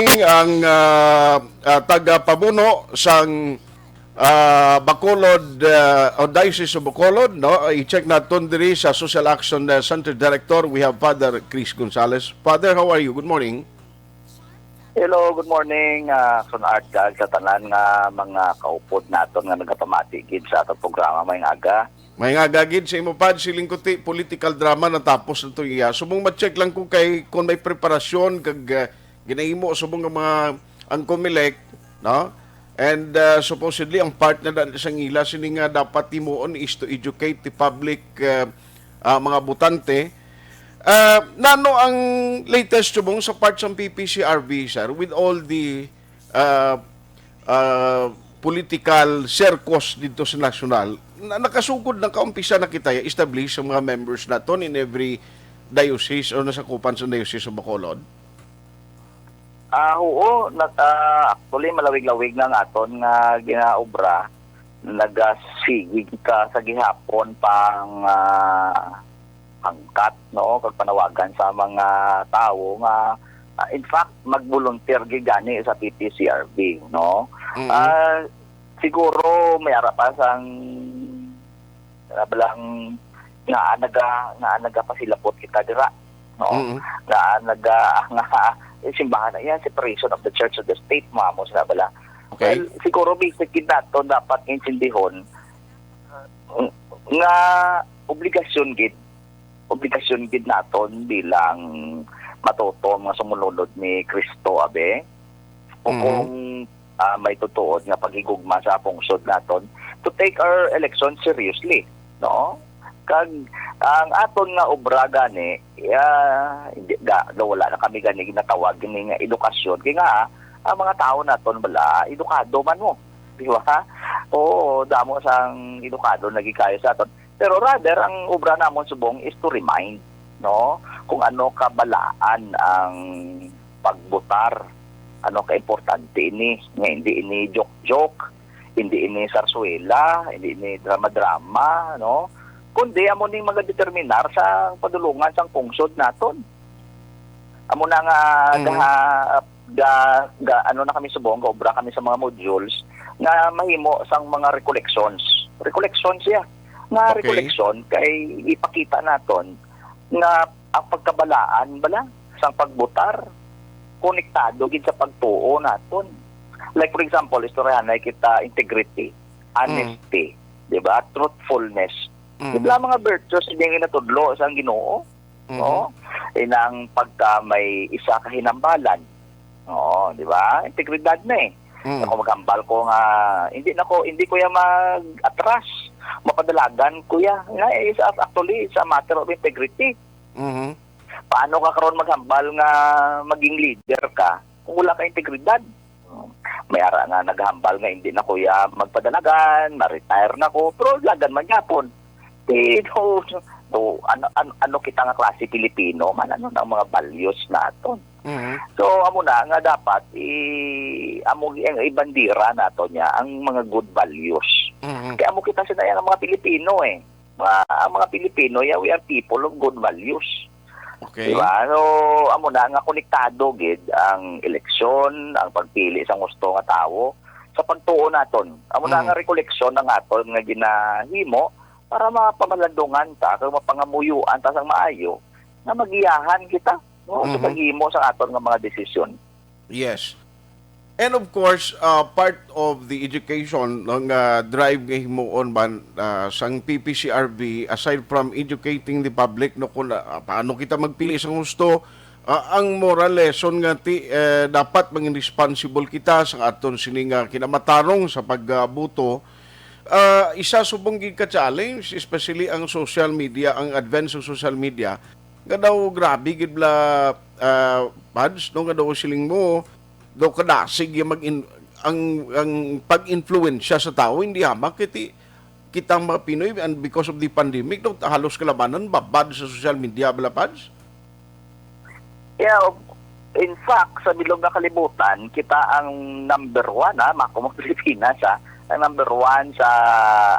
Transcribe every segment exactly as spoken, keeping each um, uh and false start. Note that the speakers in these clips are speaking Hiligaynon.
Ang, ah, ah, tagapamuno sang, ah, Bacolod, ah, o Diocese of Bacolod, no? I-check naton diri sa Social Action, ah, Center Director. We have Father Chris Gonzalez. Father, how are you? Good morning. Hello, good morning, ah, Son Art, kag sa tanan nga mga kaupod naton nga nagapamati gid sa atong programa. Maayong aga. Maayong aga gid sa imo, Pad. Siling ko ti political drama natapos na to iya. Subong ma-check lang ko kay kung may preparasyon kag, ah, ginahimo subong nga mga ang Comelec, no? And, ah, supposedly ang part na da- sa ila sini nga dapat himuon is to educate the public, ah, ah, mga botante. Ah, nano ang latest subong sa part sang P P C R B, sir, with all the, ah, ah, political circus dito sa nasyonal? Na, nakasugod na kaumpisa na kita establish ang mga members naton in every diocese o nasakupan sa Diocese of Bacolod? Ah, oo, nag, ah, actually malawig-lawig na ang aton nga ginaobra. Nagasigig ka sa gihapon pang, ah, pangkat, no, kag panawagan sa mga tawo nga, ah, in fact, mag-volunteer gid gani sa P P C R B, no. Mm. Ah, siguro may ara pa sang, ah, balang nga naga nga nagapasilapot kita dira, no. Mm. Nga naga nga eh, simbahan na yan, separation of the church of the state, mga mo sila bala. Okay. Well, siguro basic gid nato dapat intindihon nga obligasyon gid, obligasyon gid naton bilang matutom nga sumulunod ni Kristo, abi. O Mhm. kung, ah, may tutuod nga paghigugma sa pungsod naton, to take our election seriously, no? Kag ang aton nga obra gani, ah, hindi, ga, ga, wala na kami gani ginatawag gini nga edukasyon. Kay nga, ang mga tawo naton bala, edukado man mo. Di ba? Oo, damo sang edukado na gikayo sa aton. Pero rather, ang obra namon subong is to remind, no? Kung ano kabalaan ang pagbutar, ano ka importante ini, nga hindi ini joke-joke, hindi ini sarsuela, hindi ini drama-drama, no? Kundi amo ning magadeterminar sa padulungan sang pungsod naton. Amo na nga Mhm. gaha, ga, ga, ano na kami subong, gaobra kami sa mga modules nga mahimo sang mga recollections. Recollections siya. Nga Okay. recollection kay ipakita naton nga ang pagkabalaan bala sang pagbutar konektado gid sa pagtuo naton. Like for example, istoryahanay kita integrity, honesty, di ba? Truthfulness. Mhm. Di ba mga virtues nga ginatudlo sang Ginoo? Mhm. No? Inang pagka may isa ka hinambalan. Oo, di ba? Integridad na eh. Mhm. Ako maghambal ko nga hindi na ko hindi ko ya mag-atras. Mapadalagan ko ya. Nga is actually it's a matter of integrity. Mhm. Paano ka karon maghambal nga maging leader ka kung wala ka integridad? May ara nga naghambal nga hindi na ko ya magpadalagan, ma-retire na ko, pero lagan man gyapon. Di, no, no, ano, ano, ano kita nga klase Pilipino man, ano na ang mga values naton? Mhm. So, amo na nga dapat i amo ang ibandira nato niya ang mga good values. Mhm. Kaya amo kita sinaya nga mga Pilipino eh. Mga, ang mga Pilipino, yeah, we are people of good values. Okay. Diba? So, amo na nga konektado gid ang eleksyon, ang pagpili sa gusto nga tawo sa pagtuo naton. Amo na Mhm. nga rekoleksyon ang aton nga ginahimo para mapamalandungan ta kag mapangamuyuan ta sang maayo nga magiyahan kita, no, sa Mhm. paghimo sa aton nga mga desisyon. Yes. And of course, uh, part of the education, no, nga drive nga himuon man, uh, sang P P C R B, aside from educating the public, no, kung, uh, paano kita magpili sa gusto, uh, ang moral lesson nga ti, eh, dapat maging responsible kita sa aton sini nga kinamatarong sa pagbuto. Uh, isa subong gid ka challenge, especially ang social media, ang advance ng social media, nga daw grabe gid bala, ah, Pads, no, nga daw siling mo, daw kadasig yung mag-in-, ang, ang pag-influensya sa tao, hindi hamak kiti kitang mga Pinoy, and because of the pandemic, daw halos kalabanan babad sa social media, bala, Pads? Yeah, of- in fact, sa bilog nga kalibutan, kita ang number one, ha, mako mo Pilipinas, ha, ang number one sa,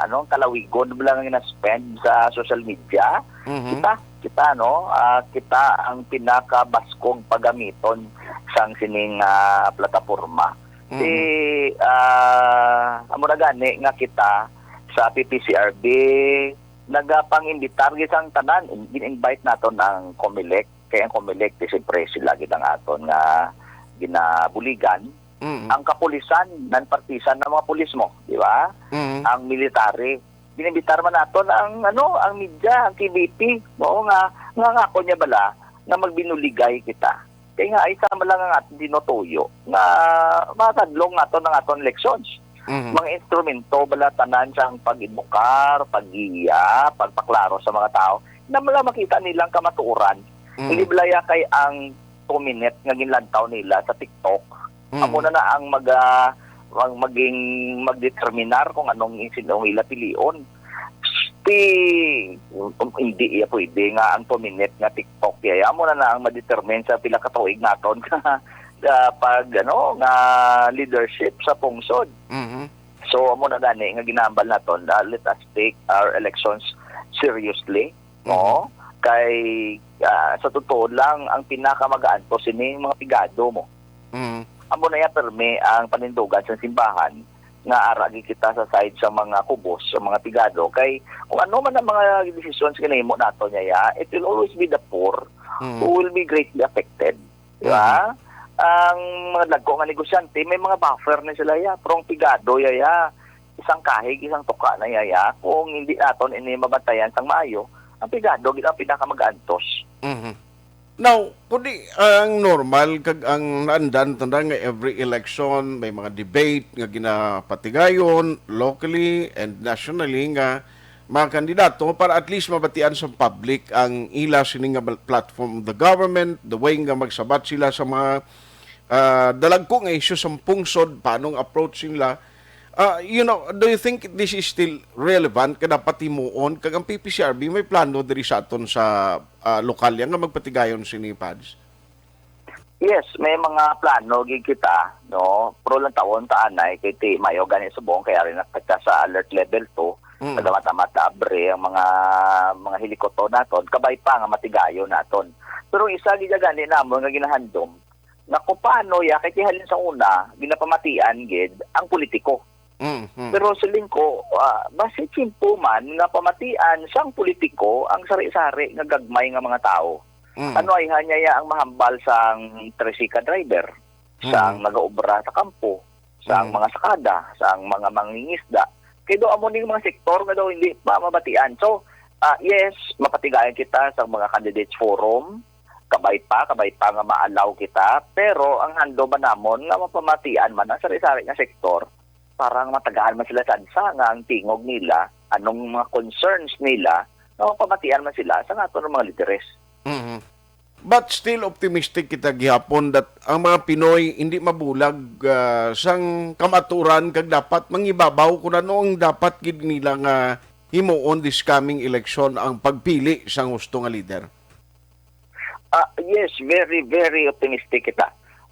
ano, kalawigon bala nga gina-spend sa social media. Mhm. Kita, kita, no? Ah, kita ang pinakabaskog paggamiton sa ang sining, ah, plataporma. Mhm. Di, ah, amo na gani nga kita sa P P C R B nagapang-imbitar gid sang tanan. In-, gin-invite naton ang Comelec, kay ang Comelec, di siyempre sila gid ang aton nga ginabuligan. Mhm. Ang kapulisan, non-partisan na mga pulis mo, di ba? Mhm. Ang military, ginimbitar man naton ang, ano, ang media, ang K B P, no, nga, nga ngako niya bala nga magbinuligay kita. Kay nga, ay sama lang ang aton tinutuyo nga makadlong naton ang aton elections. Mhm. Mga instrumento bala tanan sang pag-edukar, paggiya, pagpaklaro sa mga tao na bala makita nilang kamatuoran. Mhm. Hindi bala ya kay ang two minute nga ginlantaw nila sa TikTok, Mm. amo na na ang mag, ah, mag-, maging, magdeterminar kung anong insin-, ang ila pilion. Ti, um, hindi iya pwede nga ang two minute nga TikTok iya, amo na na ang madetermine sa pila ka tuig naton sa pag, ano, nga leadership sa pungsod. Mhm. So, amo na gani nga ginahambal naton, ah, let us take our elections seriously, no? Mhm. Kay, ah, sa totoo lang, ang pinakamagaan po sini mga pigado mo. Mhm. Amo na ya permi ang panindugan sa simbahan nga ara gid kita sa side sa mga kubos, sa mga pigado. Kay kung ano man ang mga decisions nga nahimo nato niya, ya, it will always be the poor Mhm. who will be greatly affected. Di ba? Mhm. Ang mga dagko nga negosyante, may mga buffer na sila, ya. Pero ang pigado, ya, ya, isang kahig, isang tuka na, ya, ya. Kung hindi naton ini mabantayan sang maayo, ang pigado gid ang pinakamagaantos. Mhm. Now, kundi ang normal kag ang naandan tanda nga every election may mga debate nga ginapatigayon locally and nationally nga mga kandidato para at least mabatian sa public ang ila sini nga bal-, platform of the government, the way nga magsabat sila sa mga, ah, dalagko nga isyu sa pungsod, paano ang approach nila. Ah, you know, do you think this is still relevant nga dapat himuon? Kag ang P P C R B may plano diri sa aton sa, ah, lokalya nga magpatigayon sini, Pads? Yes, may mga plano gid kita, no? Pero lang tawon ta anay kay ti mayo gani subong kay ari na kita sa alert level two. Mm. Sa damat-damat abre ang mga, mga helikopter naton, kabay pa nga matigayon naton. Pero isa gid gani namon nga ginahandom nga kung paano ya kay ti halin sa una ginapamatian gid ang politiko. Mm, mm. Pero siling ko, ah, basi tiyempo man nga pamatian sang politiko ang sari-sari nga gagmay nga mga tawo. Mm. Ano ay hanya ya ang mahambal sang tricycle driver, sang Mm. nagaobra sa kampo, sang Mm. mga sakada, sang mga mangingisda? Kay do amo ning mga sektor nga daw hindi pa mabatian. So, ah, yes, mapatigayan kita sa mga candidates forum, kabay pa, kabay pa nga maalaw kita, pero ang handom man namon nga mapamatian man ang sari-sari nga sektor para nga matagaan man sila sansa nga ang tingog nila, anong mga concerns nila, nga mapamatian man sila sa naton mga lideres. Mhm. But still optimistic kita gihapon that ang mga Pinoy hindi mabulag, ah, sang kamaturan kag dapat mangibabaw kung ano ang dapat gid nila nga himuon this coming election, ang pagpili sang husto nga leader. Ah, yes, very, very optimistic kita.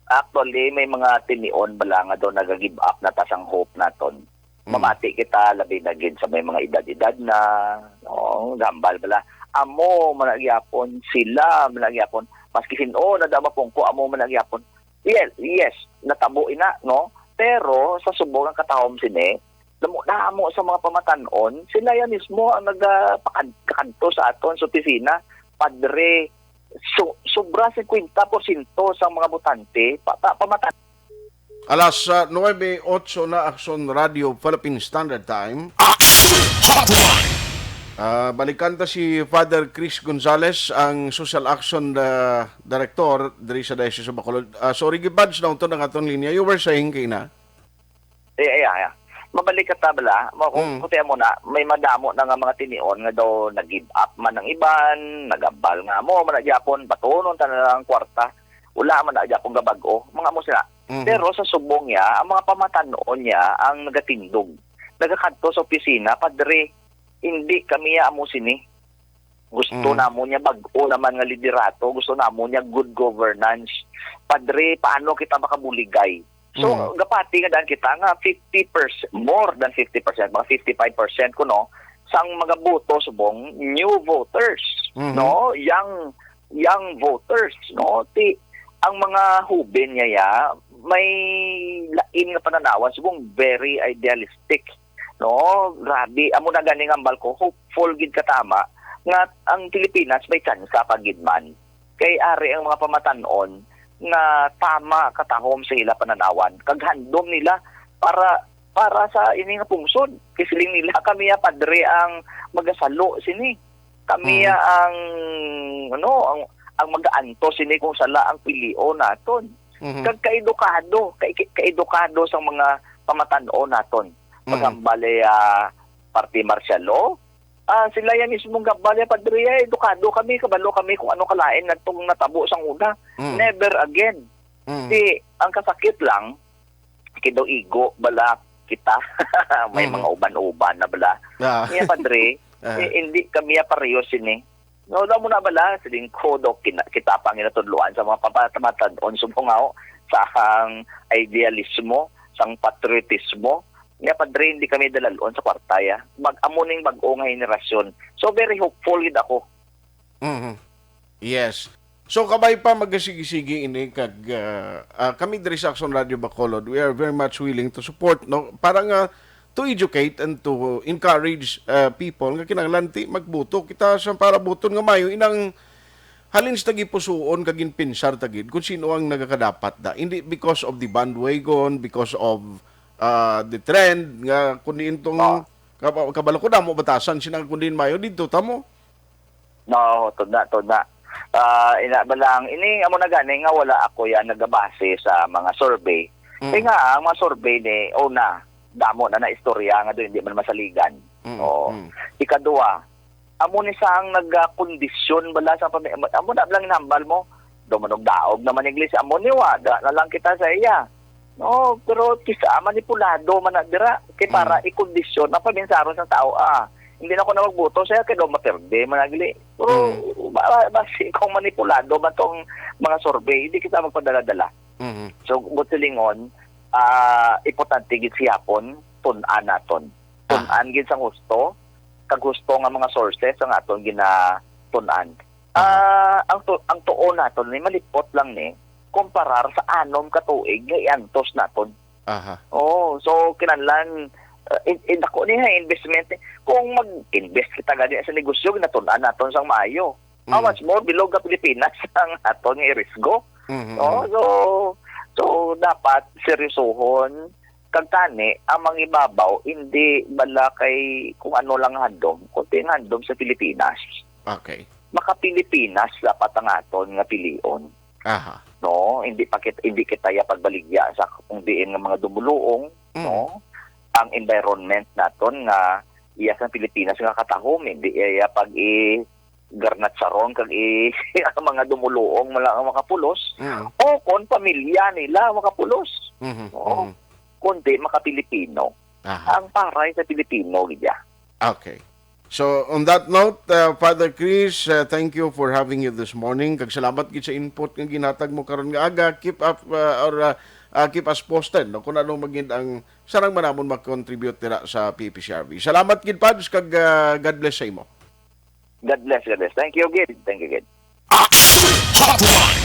Actually, may mga tinion bala nga daw naga-give up na ta sang hope naton. Mm. Mamati kita, labi na gid sa may mga edad-edad na, no? Gambal bala. Amo man na gyapon, sila man na gyapon. Maski sin-o na daw mapungko, amo man na gyapon. Yes, yes, natabo ina, no? Pero sa subong ang katahom sini, damo-damo sa mga pamatan-on, sila yan mismo ang nagapakadto sa aton sa opisina. Padre, so, sobra singkwenta porsyento sa mga botante, pa, pa, pamatan- Alas, ah, nuebe otso na, Aksyon Radio Philippine Standard Time. Action Hotline! Ah, balikan ta si Father Chris Gonzalez, ang Social Action, ah, Director diri sa Diocese of Bacolod. Ah, sorry, gid, Pads, naunton ang aton linya. You were saying, kay na? Eh, eh, eh, eh. Mabalik ka ta bala, mo, kung Mm. kutian mo na, may madamo na nga mga tinion nga daw nag-give up man ang iban, nagambal nga mo, man na gyapon, batunon ta na lang ang kwarta. Wala man na gyapon gabag-o, mga mo sila. Mhm. Pero sa subong niya, ang mga pamatan-on niya ang nagatindog. Nagakadto sa opisina, "Padre, hindi kami ya amo sini. Gusto Mhm. namo niya bag-o naman nga liderato, gusto namo niya good governance. Padre, paano kita makabuligay?" So, Mhm. gapati nga daan kita nga fifty percent, more than fifty percent, mga fifty-five percent kuno, sang mga boto subong, new voters, Mhm. no? Young, young voters, no? Ti, ang mga hubin niya, ya, may lain nga pananawan, subong very idealistic, no? Grabe, amo na gani nga hambal ko, hopeful gid ka tama nga ang Pilipinas may tsansa pa gid man. Kay ari ang mga pamatan-on nga tama katahom sa ila pananawan, kag handom nila para, para sa ini nga pungsod. Kay siling nila, "Kami ya, padre, ang magasalo sini. Kami Mm. ya ang, ano, ang, ang magaantos sini kung sala ang pilion naton." Mhm. Kag kaedukado, kay, kay, kaedukado sang mga pamatan-on naton. Mm. Maghambal, eh, ah, parte martial law, ah, sila ya mismo nga, "Bale, padre, eh, edukado kami, kabalo kami kung ano kalain natong natabo sang una." Mm. Never again. Mm. Di, ang kasakit lang, kay daw igo bala kita. May Mm. mga uban-uban na bala. Ah. Niya, padre, Ah. eh, hindi kami ya pareho sini. No, daw mo na bala, siling ko, daw kina-, kita pa ang ginatudloan sa mga pamatan-on subong ako, sa ang idealismo, sang patriotismo. Nga, padre, hindi kami dalalon sa kwarta, ya. Mag-, amo ning bag-o nga henerasyon. So, very hopeful gid ako. Mhm. Yes. So, kabay pa magasigi-sigi ini kag, ah, ah, kami diri sa Action Radio Bacolod, we are very much willing to support, no? Para nga to educate and to encourage, ah, people nga kinahanglan ti magbuto. Kita sa para buton nga mayo inang halin sa tagipusuon kag ginpinsar tagid kung sino ang nagakadapat da. Hindi because of the bandwagon, because of, ah, the trend nga kundi intong Ah. kaba-, kabalo ko damo batasan sina kundi mayo didto ta mo. No, tuna, tuna. Ah, ina ba lang, ini amo na gani nga wala ako yan nagabase sa mga survey. Mm. Kaya nga, ang mga survey ni, una, damo na na istorya nga doon, hindi man masaligan. Mm, Oo. mm. Ikaduha, amo ni sa ang nagakondisyon bala sa pami-, amo na lang hinambal mo, dumanog-daog naman iglesia, amo ni wada na lang kita sa iya. No, pero kisa manipulado man na dira. Kay para Mm. ikondisyon ang paminsaron sa tao, ah, hindi na ako na magboto siya kay daw maperde man nagli. Pero Mm. ba-, ba-, basi kung manipulado man tong mga survey, hindi kita magpadala-dala. Mhm. So, buot silingon, ah, importante gid siyapon, tun-an naton. Tun-an gid sang husto, kag husto nga mga sources ang aton ginatun-an. Aha. Ah, ang tu-, ang tuon naton ni malipot lang ni kumparar sa anom ka tuig nga iantos naton. Aha. Oo, so kinahanglan, uh, in, in, dako ni nga investment. Kung mag-invest kita gani sa negosyo, ginatun-an naton sang maayo. How Mm. much more bilog ka Pilipinas ang aton nga irisgo? Mhm, Oo, mhm. so, so dapat seryosohon. Kag tani, ang mangibabaw, hindi bala kay kung ano lang handom, kundi ang handom sa Pilipinas. Okay. Maka-Pilipinas dapat ang aton nga pilion. Aha. No, hindi pa kit-, hindi kita ya pagbaligya sa kung diin nga mga dumuluong, Mm. no? Ang environment naton nga iya sa Pilipinas nga katahom, hindi iya pag i-garnatsaron kag i-, ang mga dumuluong mala ang makapulos, Mm. o kon pamilya nila makapulos. Mhm, Oo. mhm. Kundi maka-Pilipino. Aha. Ang paray sa Pilipino, gid ya. Okay. So, on that note, uh, Father Chris, uh, thank you for having you this morning. Kag salamat gid sa input nga ginhatag mo karon nga aga. Keep up, uh, or, uh, uh, keep us posted, no, kung ano man gid ang sarang man namon mag-contribute dira sa P P C R V. Salamat gid, Pads, kag, uh, God bless sa imo. God bless, God bless. Thank you gid. Thank you gid. Action Hotline.